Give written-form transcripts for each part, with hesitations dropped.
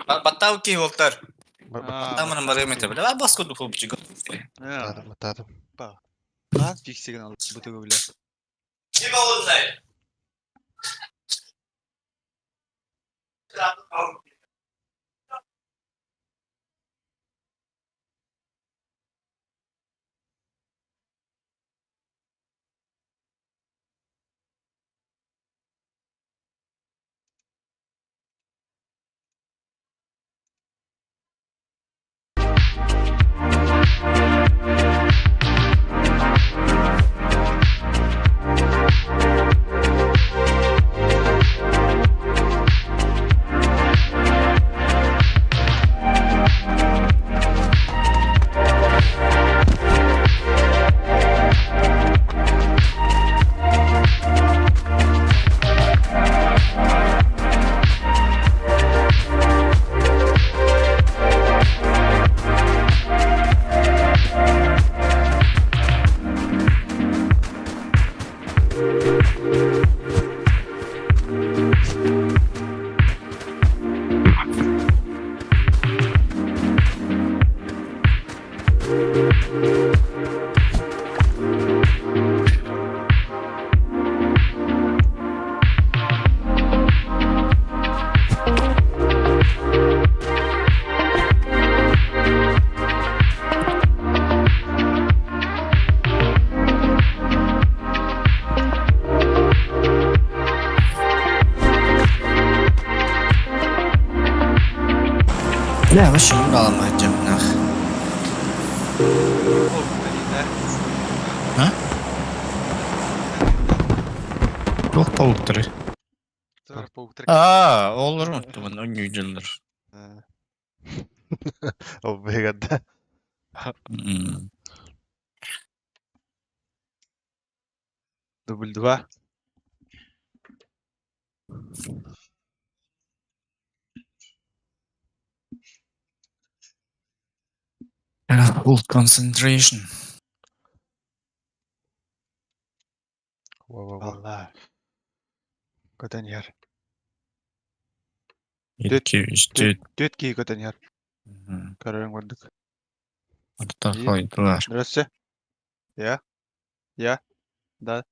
Баттал киһи уолтар. Аа, Тамырын барыам этэ. Бля, бас курдук хлопчик. Матаатым, матаатым. Хаан фиксигин ал бутугу бля. Бля, вообще не брала мать нах. А? Туох пауктары? Аа, олар ұмыттым, өнүйділер. Ол бегада. Дубль два. Full concentration. Алла. Көтөн иһэр. 2, 3, 4. Түөрт киһи көтөн иһэр. Көрөрүҥ курдук. Орто хойдулар. Здравствуйте. Я. Я. Да.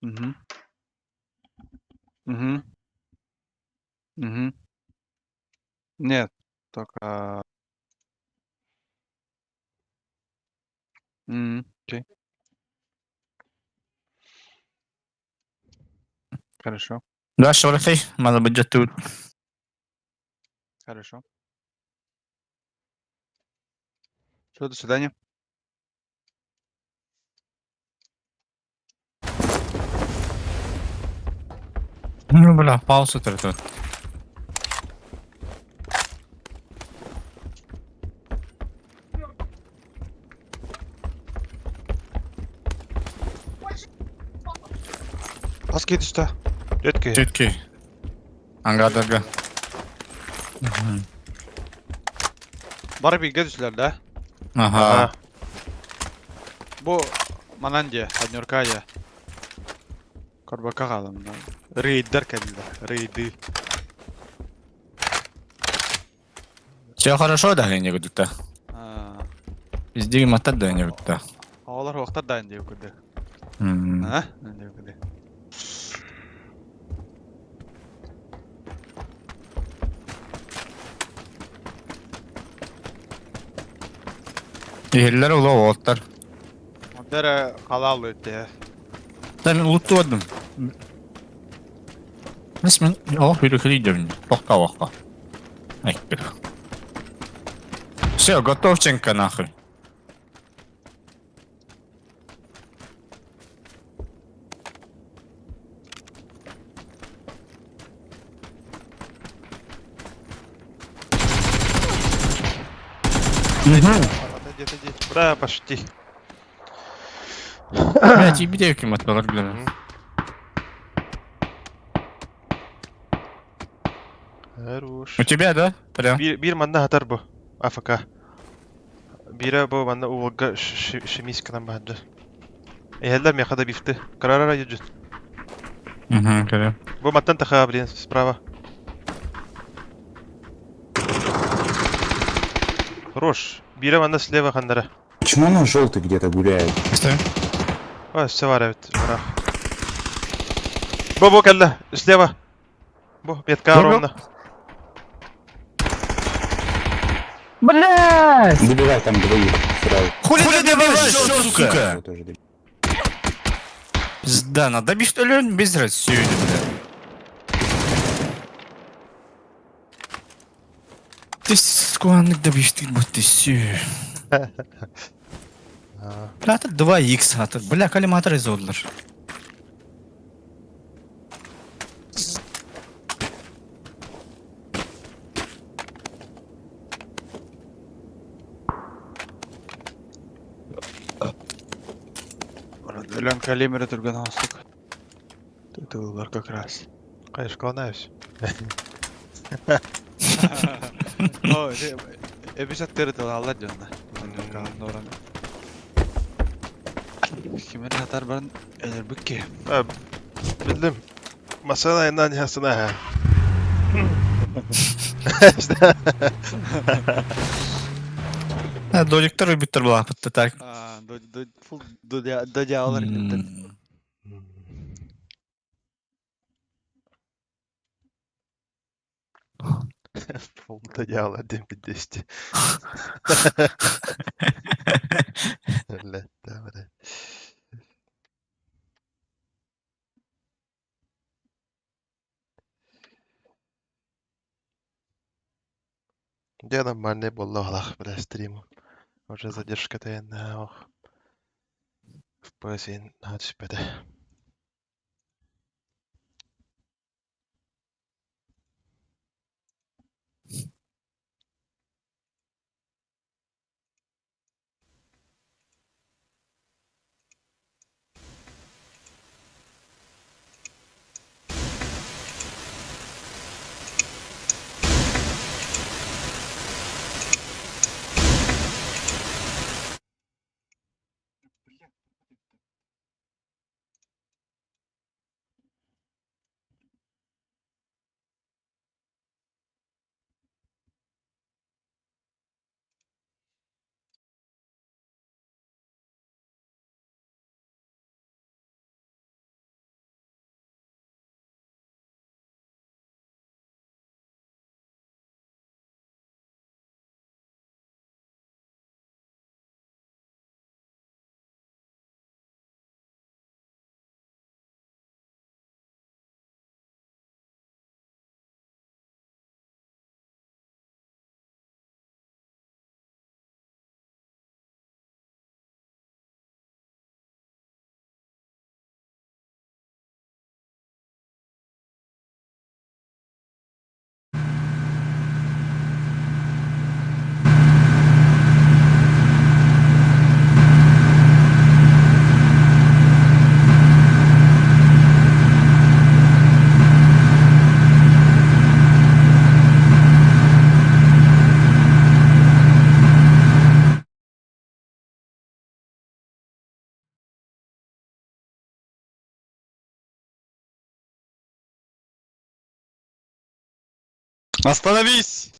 Угу. Угу. Угу. Нет, только... Окей. Хорошо, Дальше Валерий, надо будет тут. хорошо. Все, до свидания. Ну, бля, пауза тут. Хас киһи түстэ? Түөрт киһи. Четкий. Ангадарга. Бары бииргэ түстүлэр да? Ага. Бу манан дьиэ, однерка дьиэ. Корбакка хаалым. Рейдер кэллилэр, рейды. Все хорошо, да, не гудта. Издиги матар да не гудта. Оҕолор уохтар да диye курдук. А? Диye курдук. Иһиллэр улуу уолаттар. Онтон халаал өттө. Да мен улуттубадым. Мис мен олох үрүкүлүйдөбүн. Тохтообокко. Айкыр. Все, готовченко нахуй. Отойди, отойди. Бра, почти. Блять, и бедевки маталар, блин. Хорош. У тебя, да? Прям. Биир, биир манна хатар бу. АФК. Биирэ бу манна уолга шемисканан баһырдыр. Эһэллэр миэхэ да бифты. Карарара юджут. Угу, көрө. Бу маттан таха, блин, справа. Хорош. Биирэ манна слева ханнара. Почему она желтый где-то гуляет? Стой. А, все бар эбит. Ыраах. Бу бу кэллэ. Слева. Бу метка Бу, бу. ровно. Блядь! Добивай там двоих сразу. Хули ты добиваешь, сука? Вот тоже добивай. Пизда, надо добить что ли без России, блядь. Ты скуаннык добишь, ты будь ты сю. Бля, 2х атыр. Бля, коллиматор из Одлер. Өлөн калимері түрген астык. Тытылар как раз. Конечно, клоняюсь. О, эпизод тырытыл алла дьонна. Кимер хатар баран элербикки. А, Билдим. Масана инан ясына. Додиктар бүттер була пытты так. А, до до фул до до дьяволар киттен. Пол додяла 1.50. Бля, да, бля. Где нормальный был лох, бля, стрим. Уже задержка то на ох. В ПС на 25. Остановись!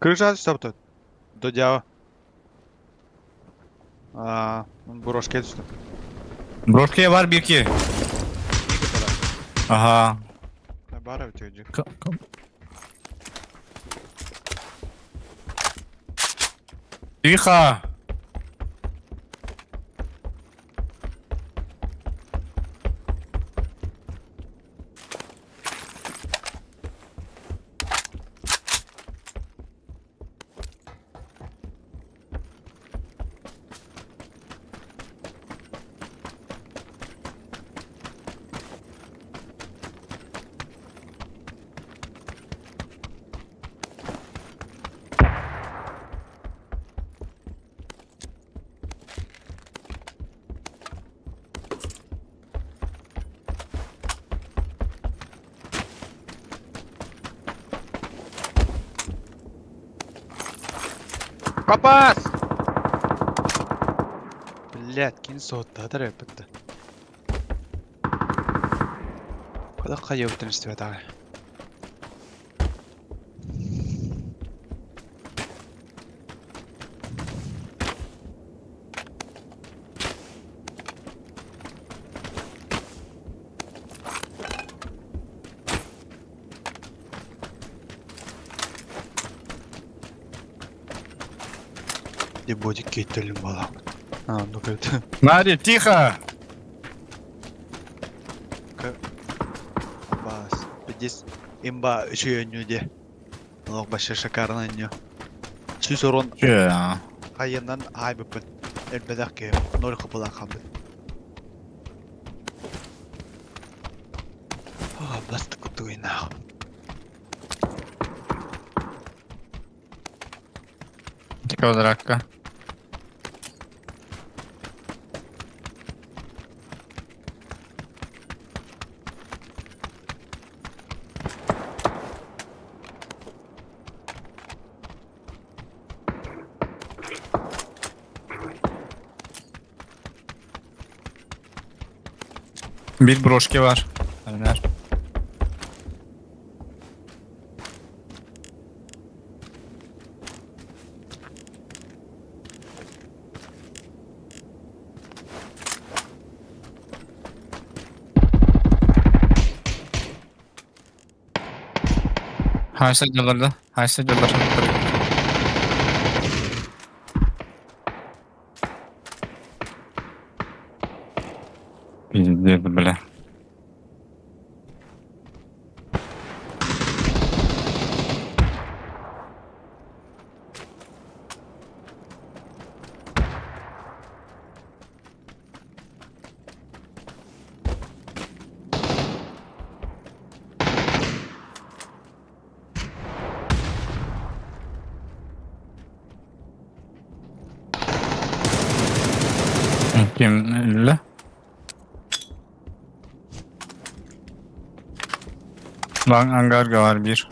Крыша стоп Додяо. Аа, брошка түстэ. Брошка бар 1-2. Ага. Бара өтөжү. Тихо! Капас! Блядь, кин соттатар эппитте. Када кайып истебет. Деботик кейттелим бала. А, ну как Нари, тихо! Бас. Здесь имба үчүйөннү Олох башы шакарна ню. Сүз орон Че? хайыннан айбыппыт. Элбедах ке ноль хапылан хамбыт. А, басты кутуйна. Квадратка. Bir broşke var. Öner. Haysa diyorlar Haysa diyorlar. Пиздец, бля. Lan angarga var bir.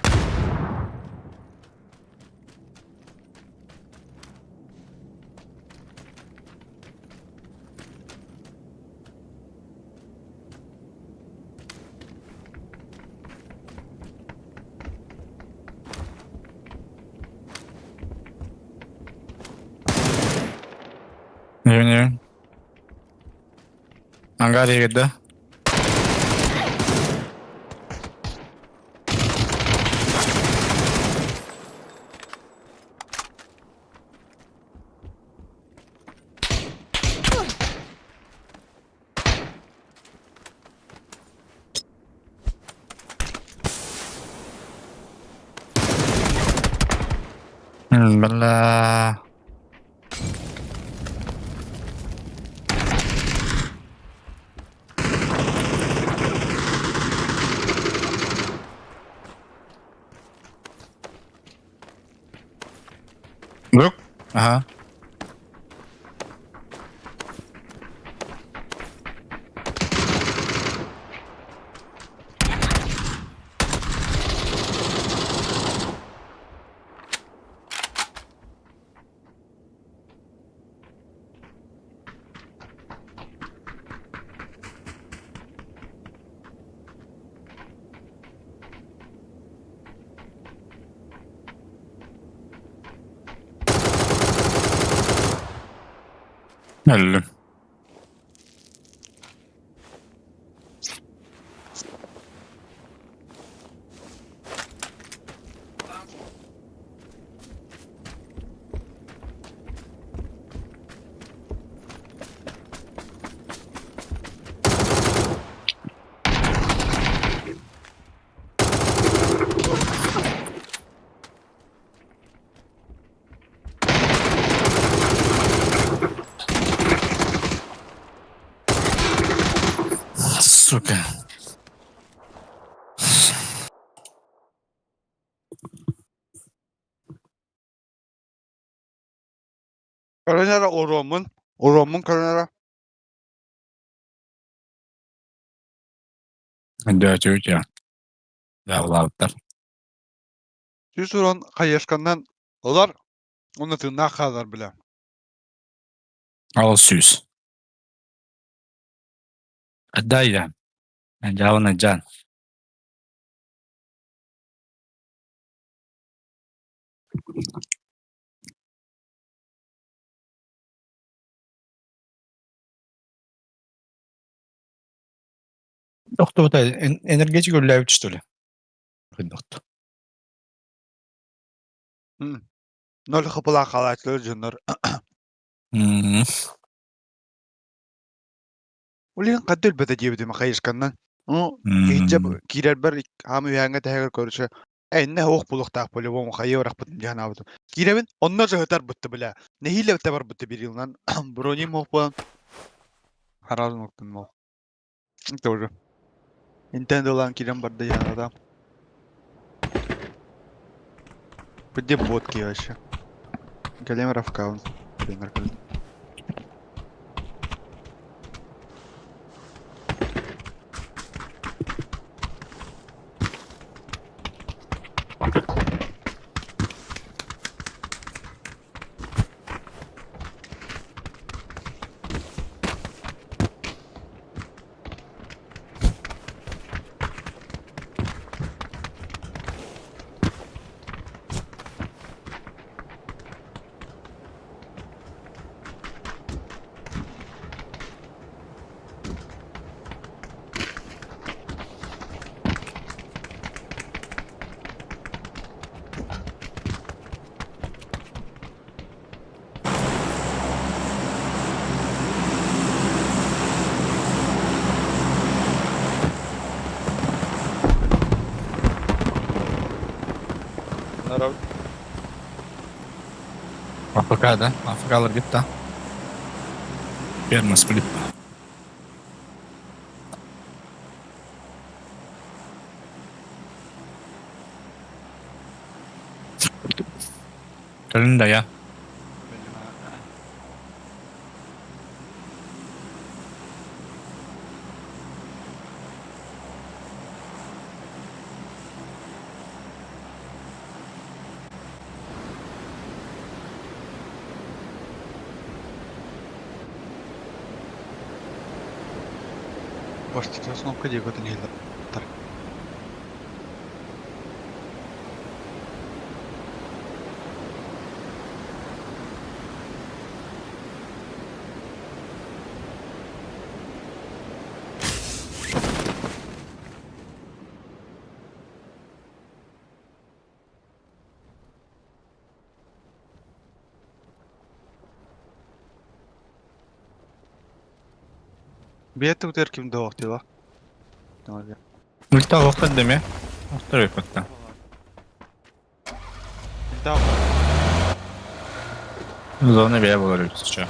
Evin evin. Angarya gitti. Бля. Друг? Ага. Öldüm. Сука. Көрөн эрэ уруоммун, уруоммун көрөн эрэ. Дөөтүүтэ. Явлаабыттар. Сүүс урон хайысканнан ылар уонна тыыннаах хаалар бile. Ал сүүс. Отдай я. Жауна жан. Тохтоото энергетик үллээбит что ли? Доктор. Ноль хапылаах хаалааччылар дьоннор. Ол иһин хадда өлбөтө диэбитим хайысканнан. Ну, иһирдьэ киирэрбэр хаам үһээҥҥэ тэһэгэр көрүсэ эннэ оһох булуохтаах по-любому хайыы барахпытын дии санаабытым. Киирэбин, онно сыһытар бытты бля. Нэһиилэ барбытты бириилынан броним оһох буолан хараҕын оттун ол. Тоже. Интен ылан киирэн барда дьаната. Где ботки вообще? Голем Равкаун. АФК да? АФКлар git да. Ферма сплит. Кэлин да я. Почти остановка диэки иһиллэр. Биэт утер ким да охтила. Ульта охтар деме. Охтар өпөттө. Зона бэйэ болар үтүчө.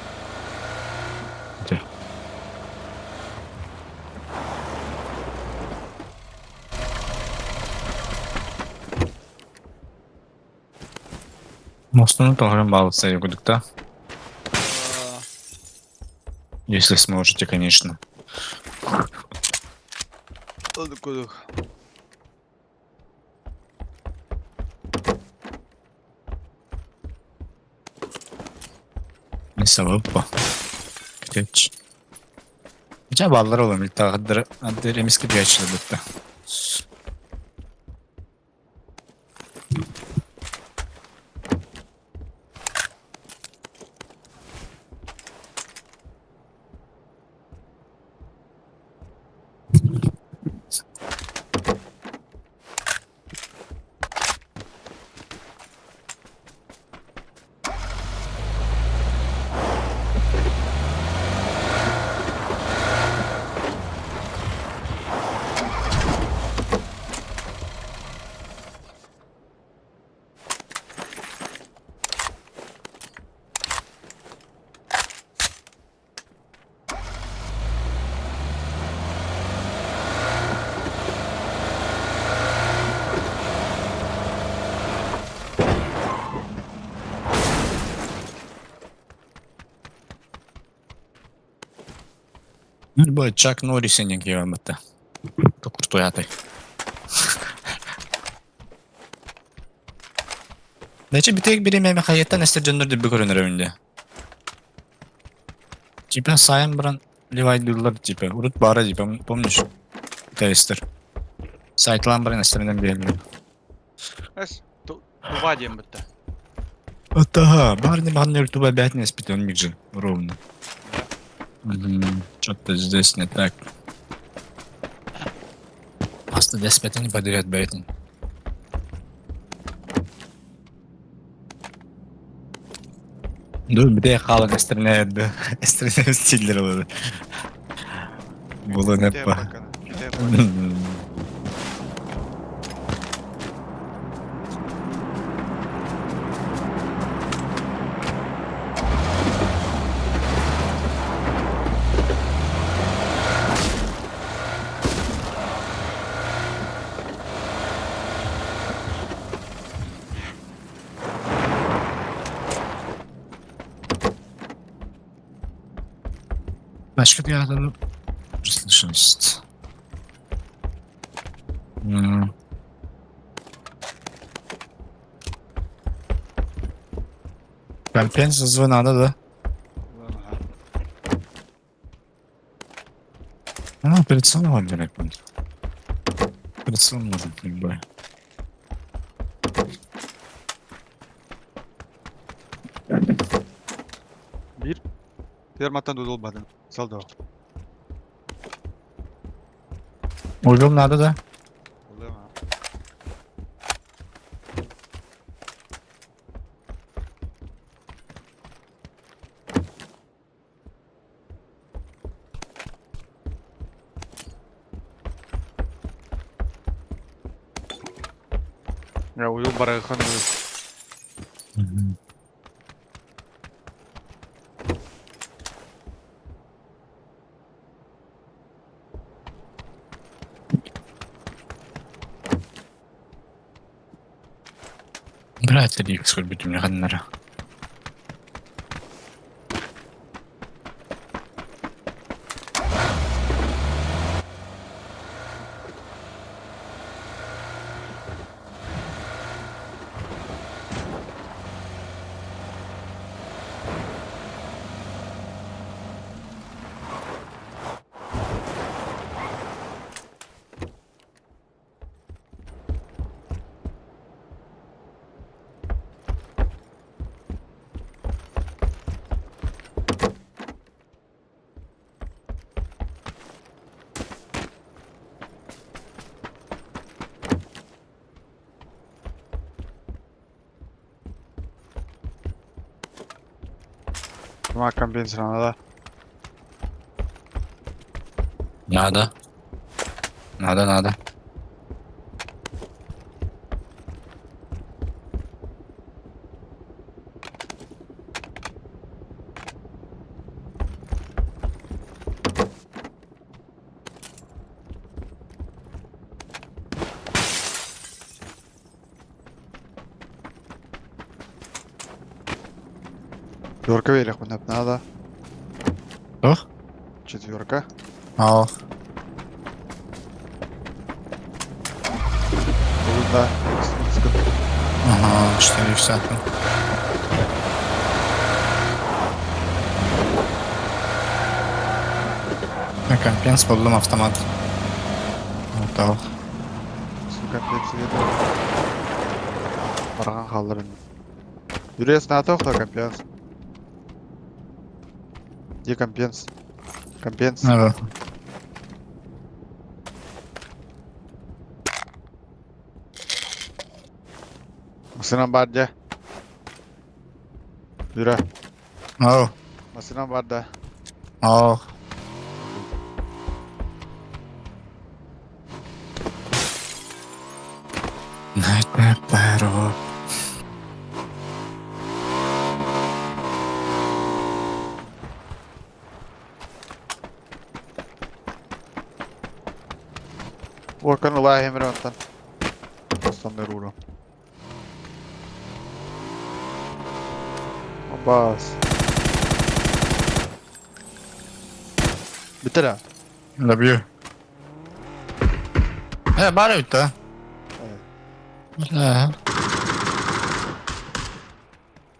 Мостуну тоһорон баалса кудукта. Если сможете, конечно. Кудук. Сабаппа. Күтөч. Ча баллар олом тағдыр адыр эмиске биячы бутта. Бу Чак Норрис энергия бытта. Токуртуятай. Нече битек биреме хаяттан эстер дьоннор дебби көрөнөр өйүндэ. Типа сайын баран ливайдылар типа урут баара типа помнишь? Тестер. Сайтлан баран эстеринен биэрдилэр. Эс, тува диэн бытта. Ата, барни маннер туба обязанность он же ровно. Что-то здесь не так. Просто 10 не подряд бейтин. Dur bir de kalın эстерне эстерне стиллер болады. Булы не па. Başka bir yerden слышимость. Компенсация звона, да? А, операционного отделять будет. Операционный может быть. Bir. Fermattan dudulmadın. Saldo. Уйгум надо, да? Oluyor mu? Ya uyum барахан. Брать ли сколько у меня ханнара. Автомат компенсия надо. Надо. Надо, надо. Четверка велик надо. Что? Четверка. Ау. Да. Ага, 4,50. Компенс буллум автомат. Готов. Сука, компенс Барган халдырын. Юрец на то, кто компенс. Где компенс? Компенс. Надо. Масына бар де. Юра, Ау. масына бар да. Ау. На перо. Уокан улаа хемер онтан. Останнар уру. Абас. Битера. Добью. Бар өттө. Бля.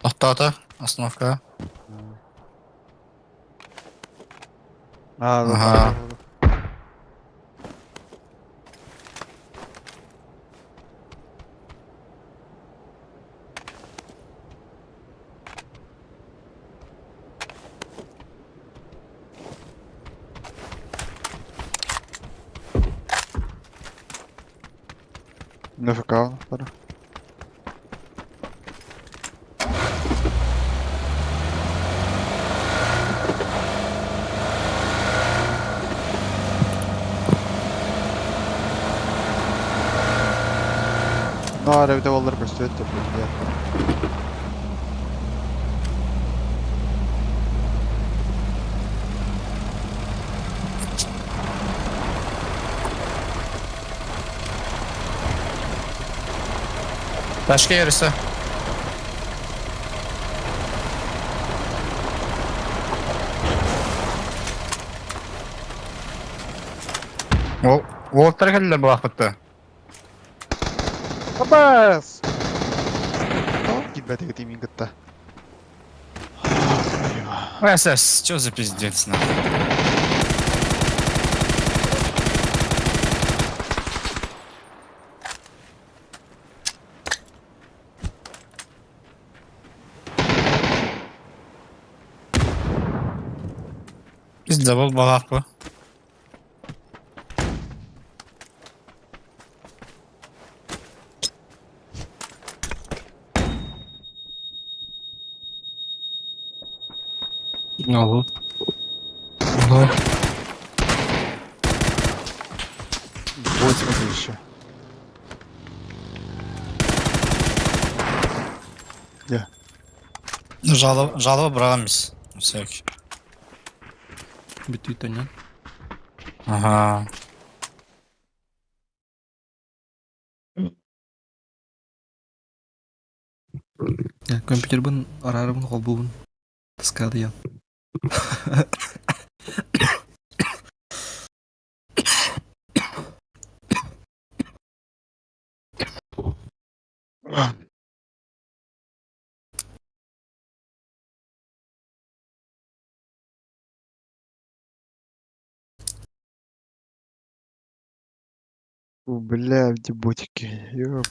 Тоқтады. Остановка. А, Ага. Не фкал, пара. Ну, арабида олар көстөт деп билет. Başka yarısı. Ол Уолтар келдилер бу вакытта. Абас! Кибетеге тимин кытта. СС, что за пиздец нахуй? Пизда был балахпы. Алло. Ого. 8 еще. Жалоба, жалоба бұрағамыз. Всякий. Бүтүт онан. Ага. Компьютербын арарыбын холбубун. Таскадыян. О, бля, эти ботики. Ёп.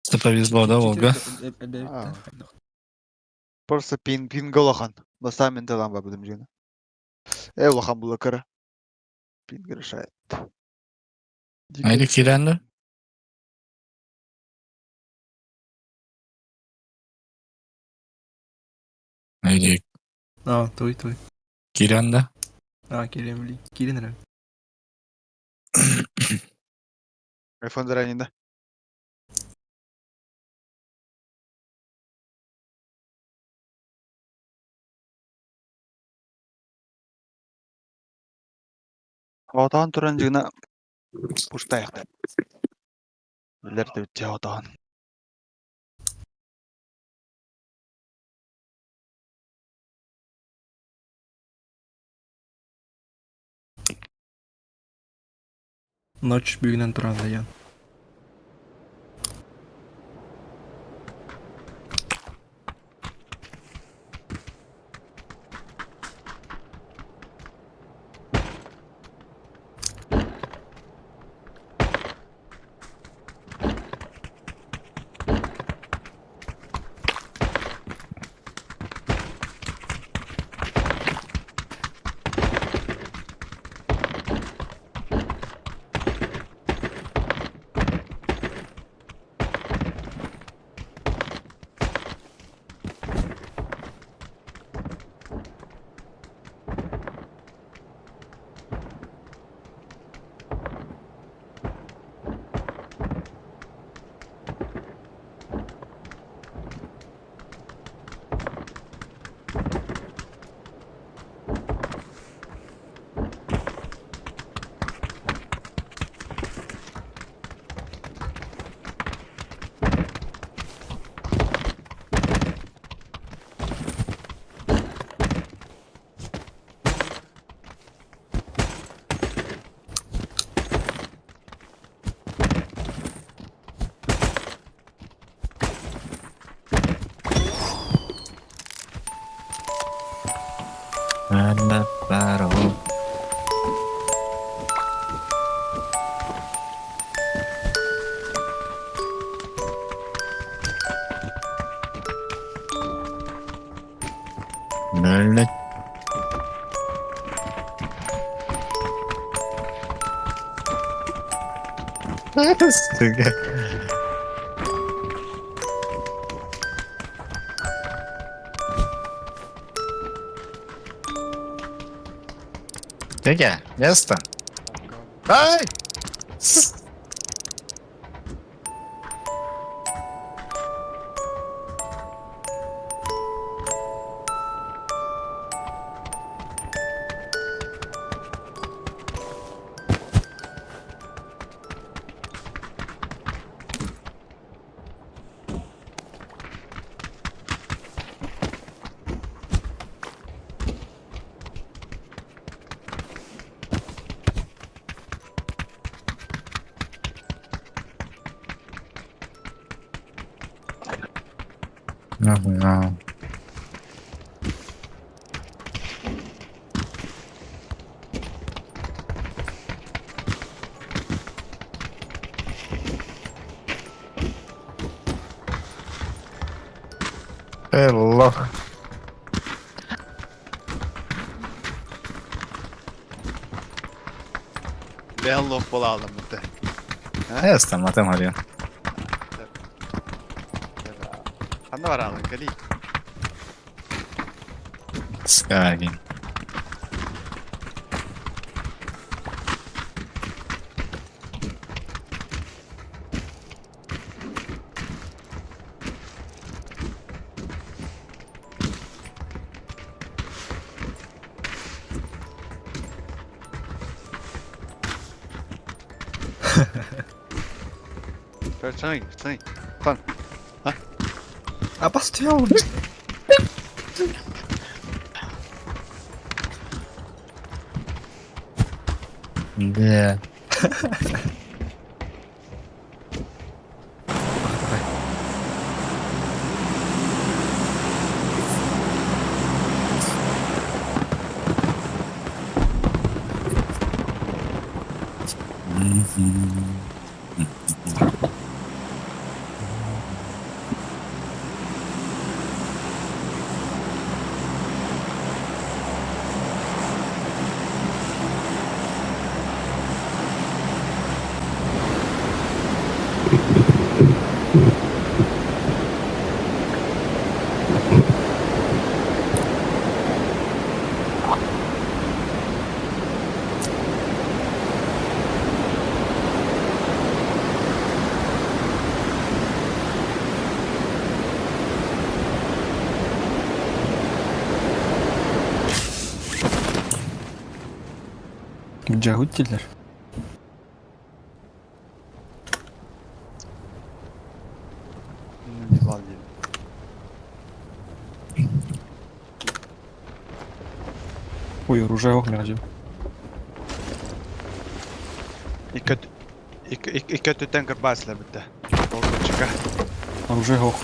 Это повезло, да, Волга? А. Просто пин пин голохан. Баста мен талан ба будем жена. Улахан булакара. Пин решает. Айды киренді. Или А, той, той. Кирен да? А, киирэн били. Киирэн эрэ. Айфон заранее, да? Отоон туран дьыгына пустаайахта. Билэр да бүтчэ отоон. Ночь бүгүнэн туран дайан. Блять. Сука. Тетя, место. Ай! Нахуй. Эй, лох. Бэйэн лох буолаалым бутта. Эстам, матем харьян. Ханна бараалын кэлий. Скагин. Цай, цай. А поставил. Да. Дьаһыт дииллэр. Ой, оружие ох миэхэ Икки икки өттүттэн кырбаасылар бүттэ. Полковчика. Оружие ох.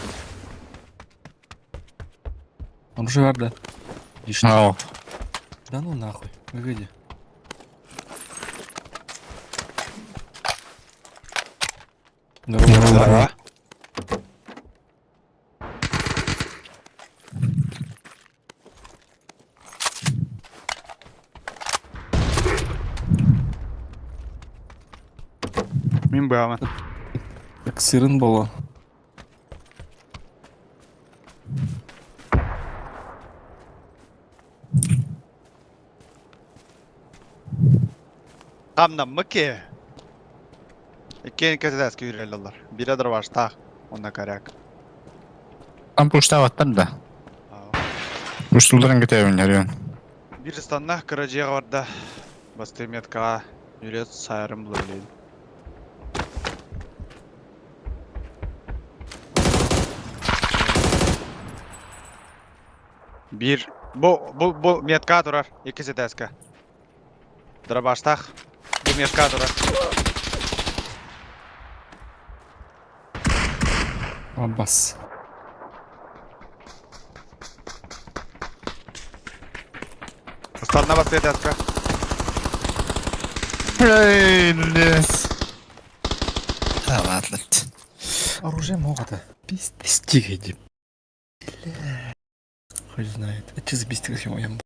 Оружие бар да. Ишь. Ау. Да ну нахуй. Выходи. Здорово. Здорово. Мин быамын. Так сырын боло. Хамнаммыки. Иккиэн кэтэтээски үүрэллэр. Биирэ дробаштаах, онно коряк. Там пуштаабаттар да. Устулларын кэтэбин өрүөн. Биир ыстанна кыра дьиэҕэ барда. Бастыы меткаҕа нүрүөт сайарын булар Биир бу бу бу метка турар иккис этээскэ. Дробаштаах бу метка турар. Абас. Ыстанна бастыы этээскэ. Эй, лес. А, ладно. Оружие могут. Пиздец, иди. Бля. Хуй знает. Это что за пиздец, я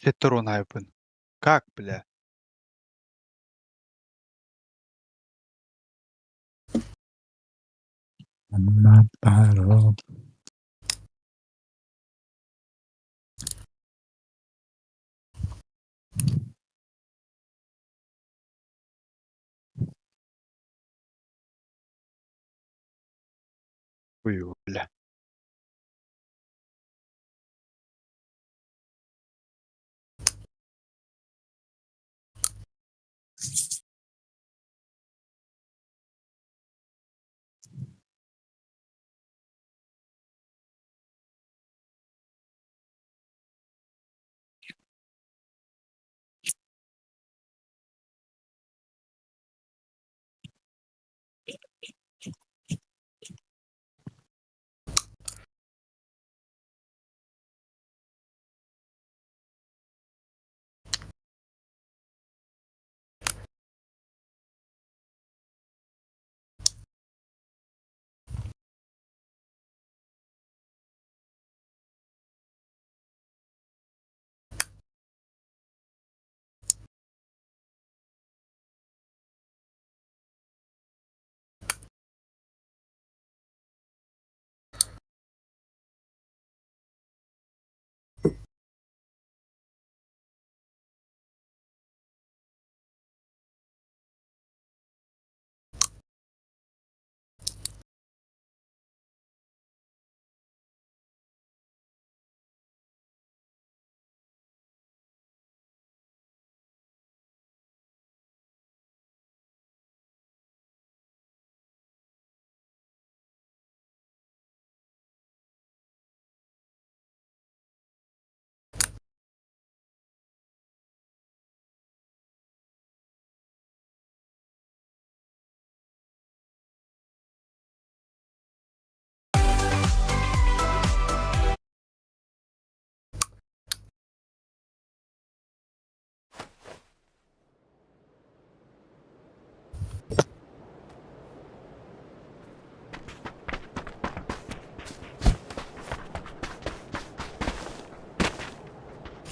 Сеттерон айпын. Как, бля? Ой, бля.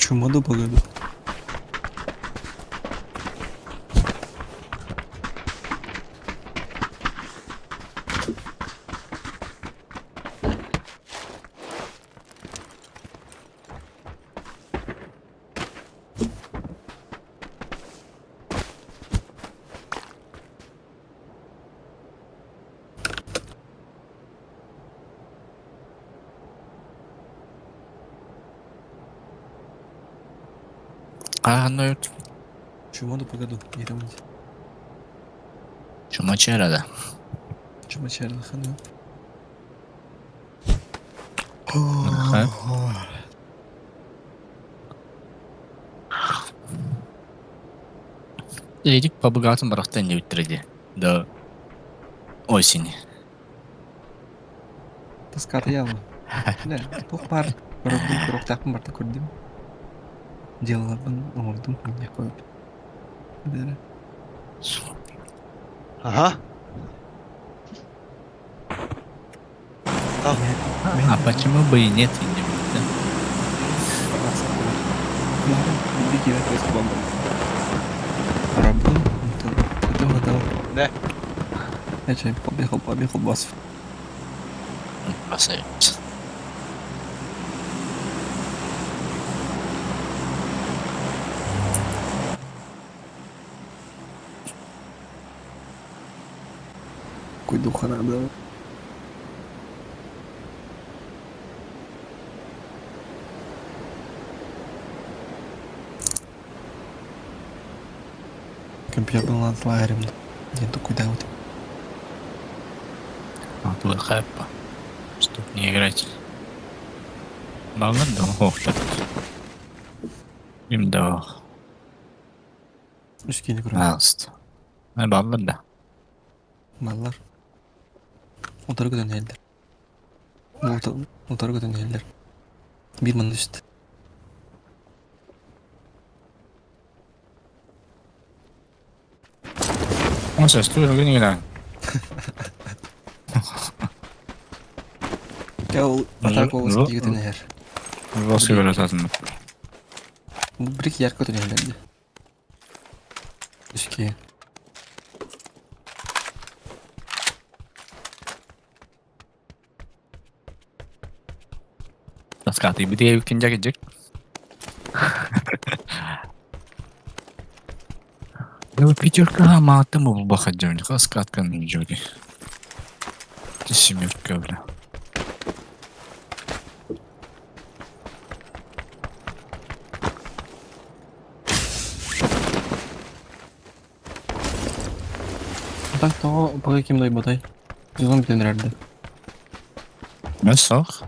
Чума да погода. Хаһан Чума да погоду, еревнить. Чума чэрада. Чума чэрада хана. Эдик побогатым барахтан не үттереди. До осени. Таската яла. Бля, туох баар көрөрбүн көрүөхтээхпин барыта көрдүм. Дьыалаларбын оҥордум, мунньах көрөбүн. Бэрэ. Ага. А почему бы и нет, и не будет, да? Да. Побегал, побегал, бас. Красавец. Какой духа надо. Компьютерный лагерем. Я такой да вот. А тут хайпа. Чтоб не играть. Баллар да ох так. Им да. Үскені көрөм. Пожалуйста. Баллар да. Маллар. Утары көтөн иһэллэр. Утары көтөн иһэллэр. Биир манна түстэ. Он сейчас тут не играет. Ол атака ол Ну, көтөн иһэр. Жестко говорят, Бу бир ярко көтөн иһэллэр дии. Үскэ. Таскаты битие кинжа кеджик. Ну, пятерка, матым был бахадён, хаскатка на джоди. Ты семерка, бля. Так того пока ким дай ботай. Сезон бүтэн эрэрдэ. Мясох.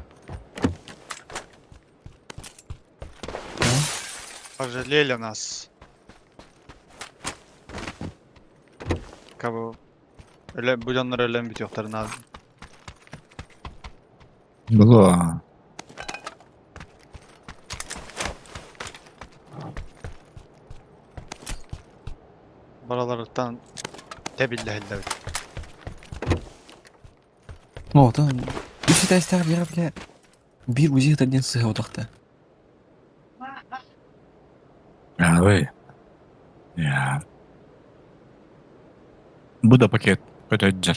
Пожалели нас. Кабы Өлө, буденнар өлөн бүтүөхтэрин Было. Бараларыттан тэбиллэһэллэр. Ну, вот он. Үс этээстээх биэрэ бля. Биир узи один сыһа утахта. А, вы. Я. Буда пакет. Какой-то отдел.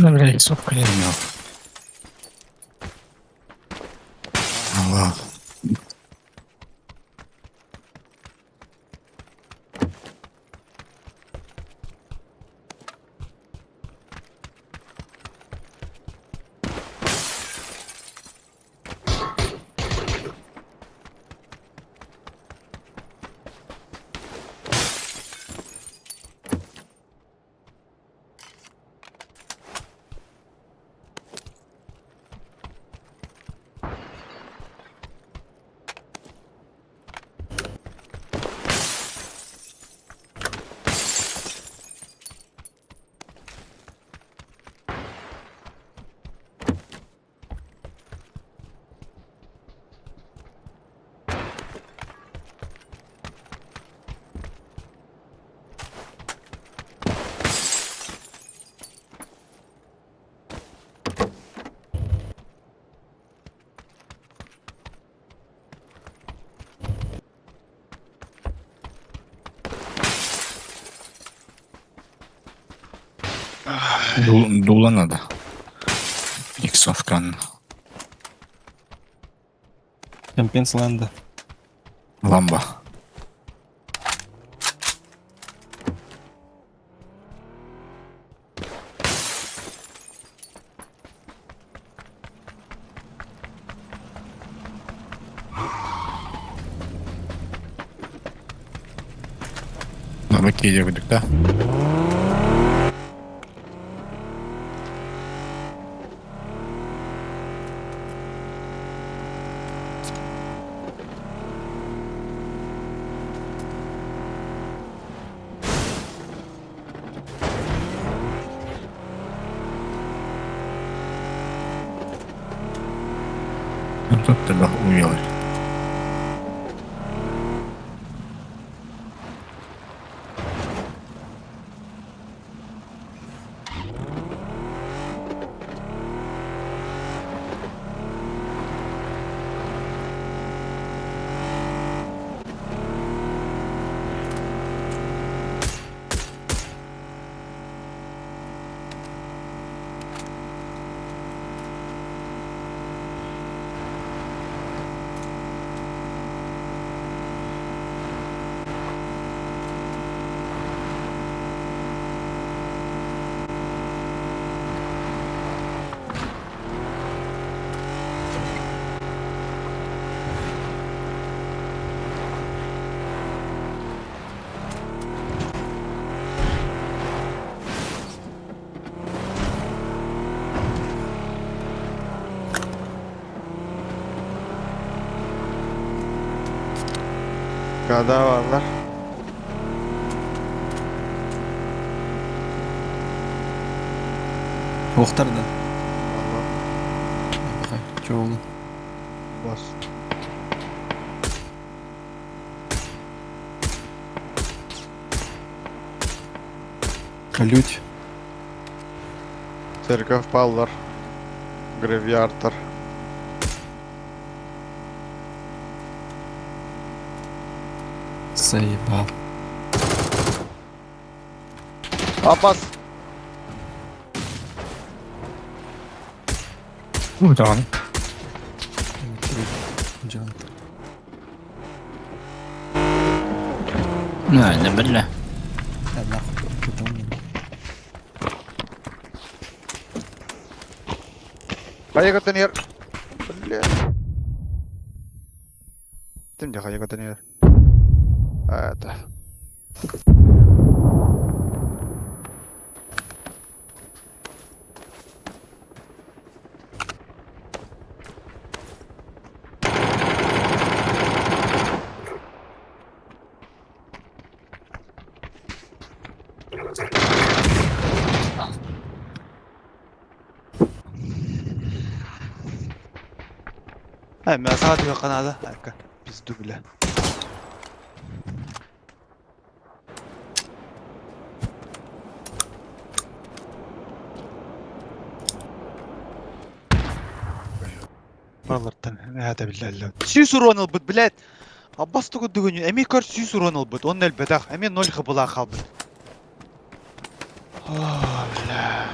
Ну, бля, сопка не имел. Аллах. Дула надо. Иксовкан. Компенсленда. Ламба. Баба киирдик да? Ну тут тебя увели. Kada varlar. Охтар да. Valla Чоулу. бас. Лють. Церковь паллар. Гравиартор. Заебал. Абас! Ну, да. Ну, не бля. Да нахуй, это он. Хайа ер. Бля. Тим де хайа ер. Это. Ай, мен саат yok kanada. Арка. Пизду, бля. Баллартан, это билля. Сүүс урон ылбыт, блядь. Аббас тугу дүгүнү, эми көр сүүс урон ылбыт, он элбетах, эми ноль хыбыла халбыт. О, бля.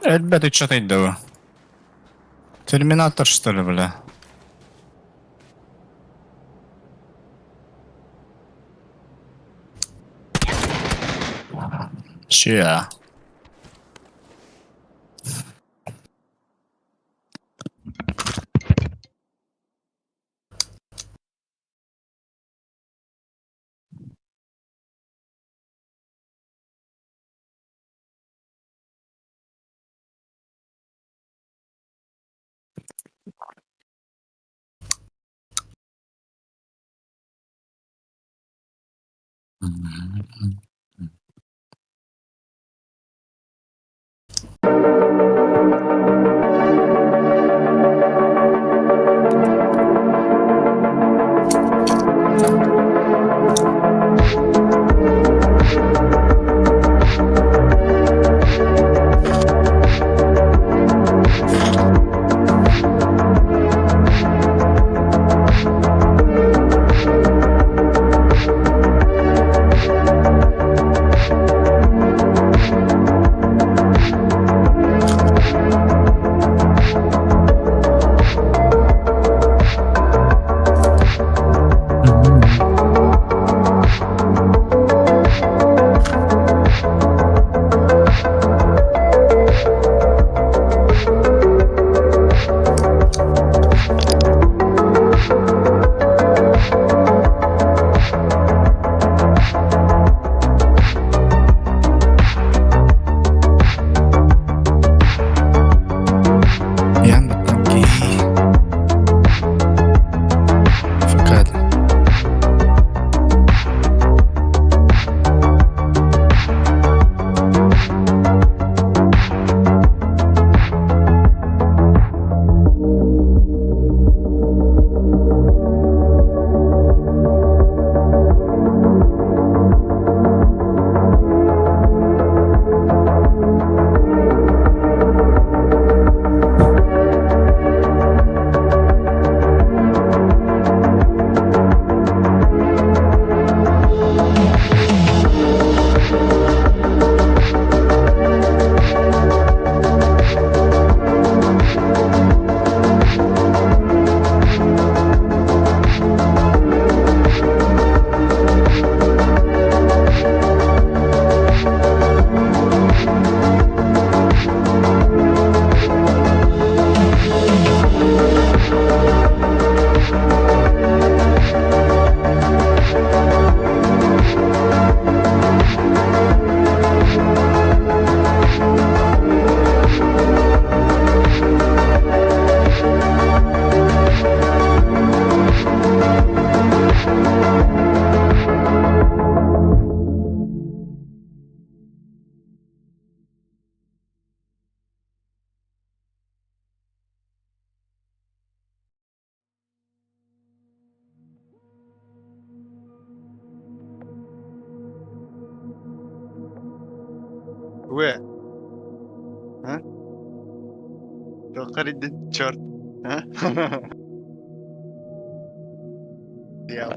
Ребята, что ты делал? Терминатор, что ли, бля? Чья? Ян баттам киһи. Факада. Уэ. А? Туохха эрийдин, черт? А? Я.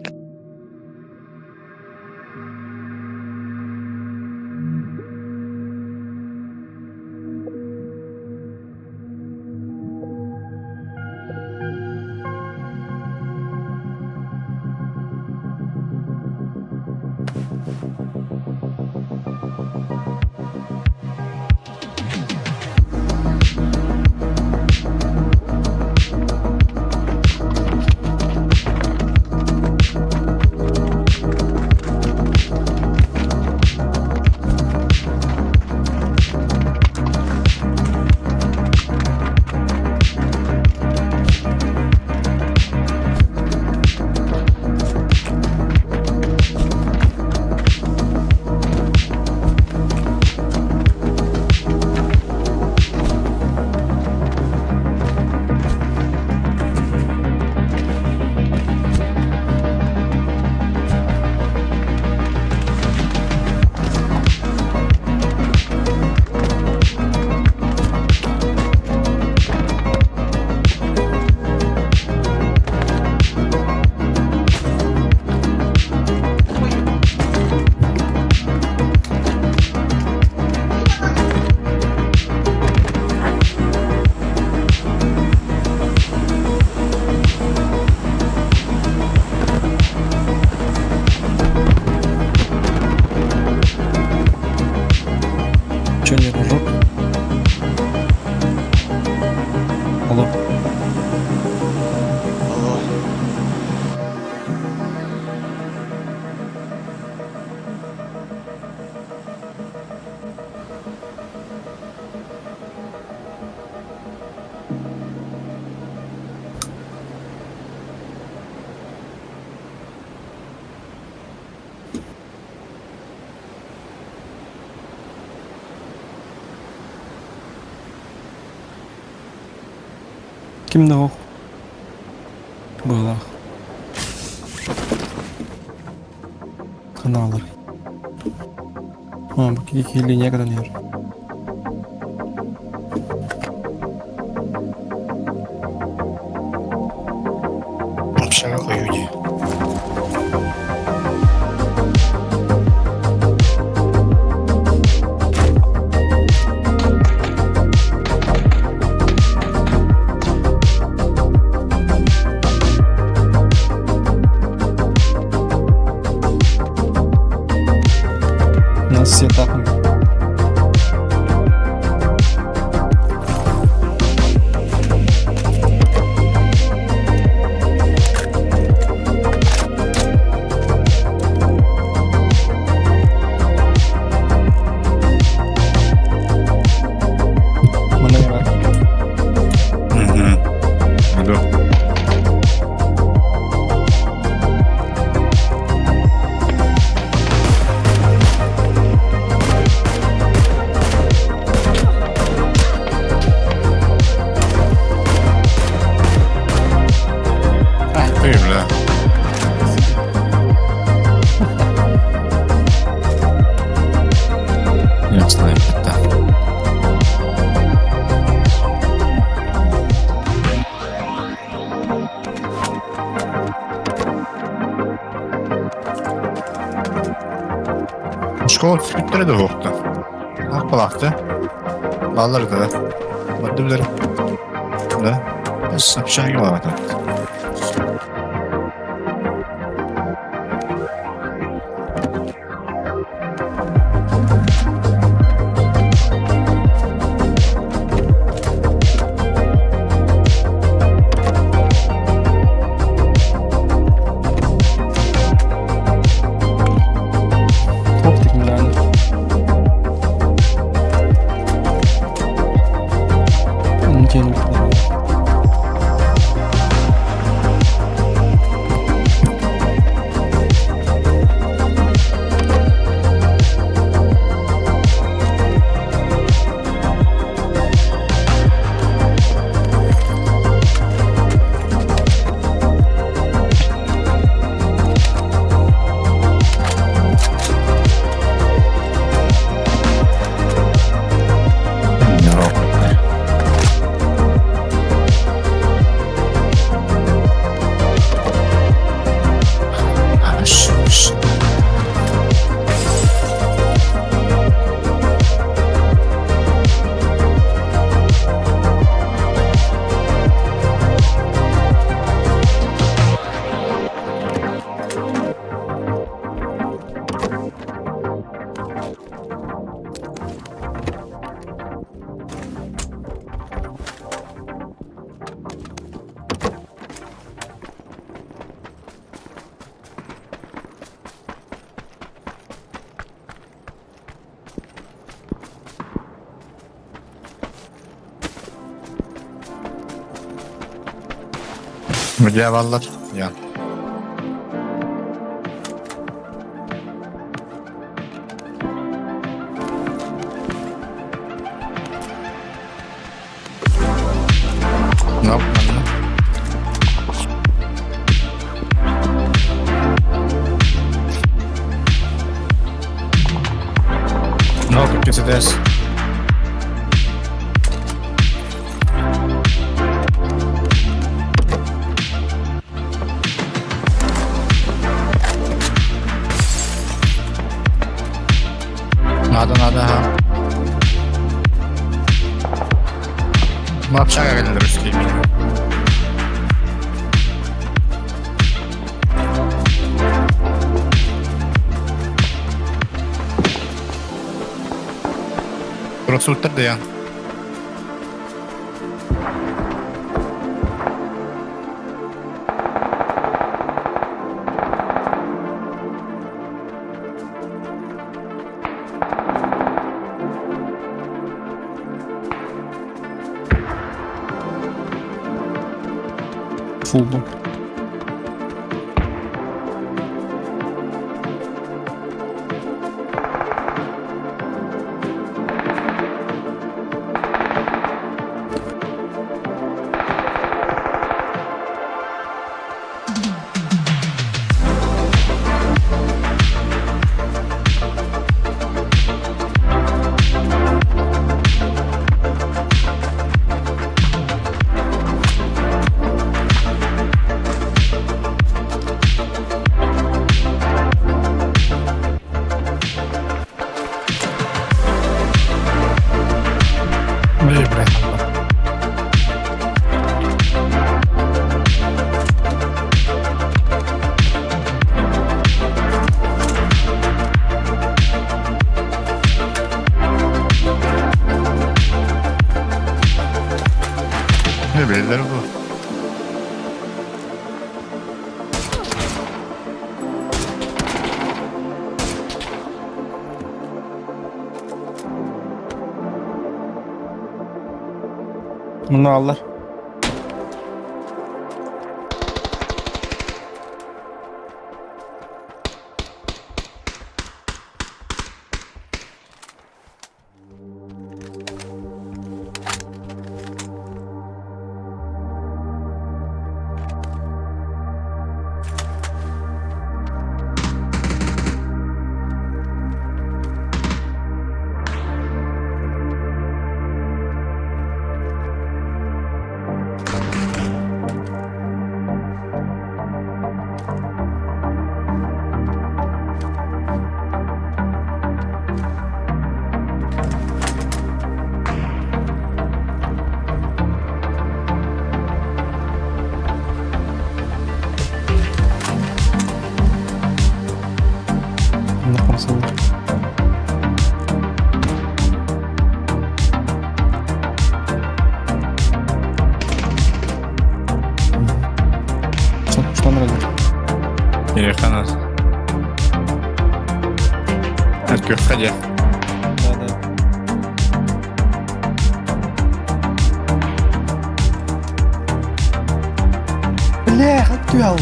Ким да ох. Быһылаах. Ханаалар. А, бу киһи линия кытан иһэр. Общага хою дии. У нас все этапами. Манна бар. Угу. Иду. Ах ты, бля. Я знаю, это. Школа физкультуры да уохта. Аппалаахта. Бааллар да. Барды билэр. Да. С общаги балаата. Оптик миланы. Ничего не понял. Хорошо. Где баллар? Я. No, no. No, ¿qué se te hace? Надо, надо, ага. Мы общага русский минимум. Просуттар да я. Фулбо. Билэллэр буо. Муну аллар. Онно хамсаллар. Что, что нравится? Переханас. Күөххэ дьэ. Да, да. Бля, хотел.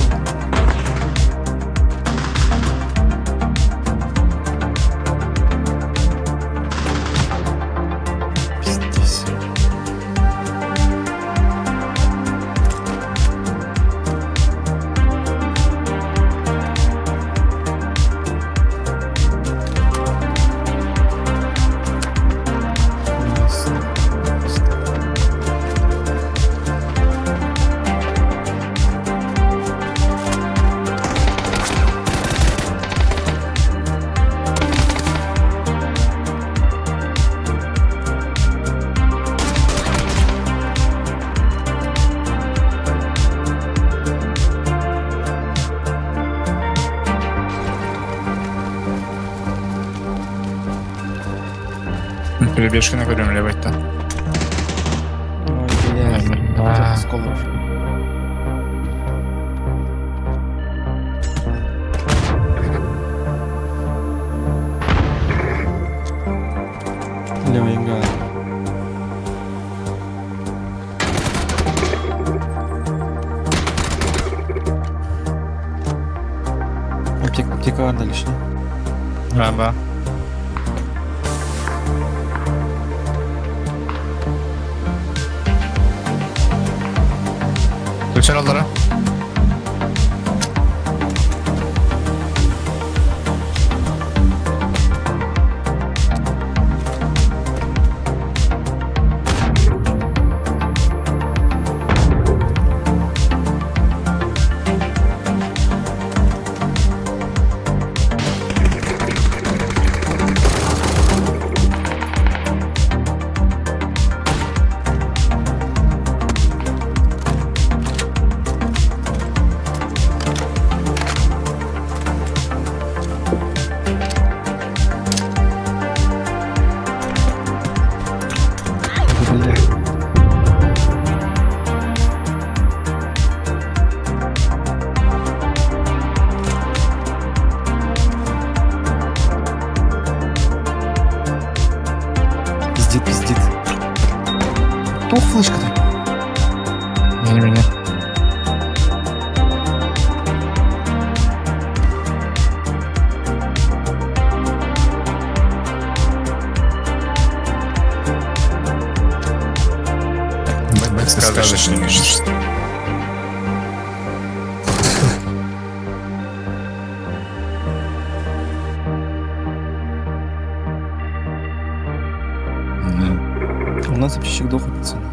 Пиздец. Перебежка на көрүм левайтан. Ой, блядь. Да. Осколок. Левый гад. Аптека, аптека бар дальше. Раба. Түксер аллара. Бля. Пиздит, пиздит. Кто флешка-то? Не меня. Бать сказочный. У нас вообще дохуй, пацаны.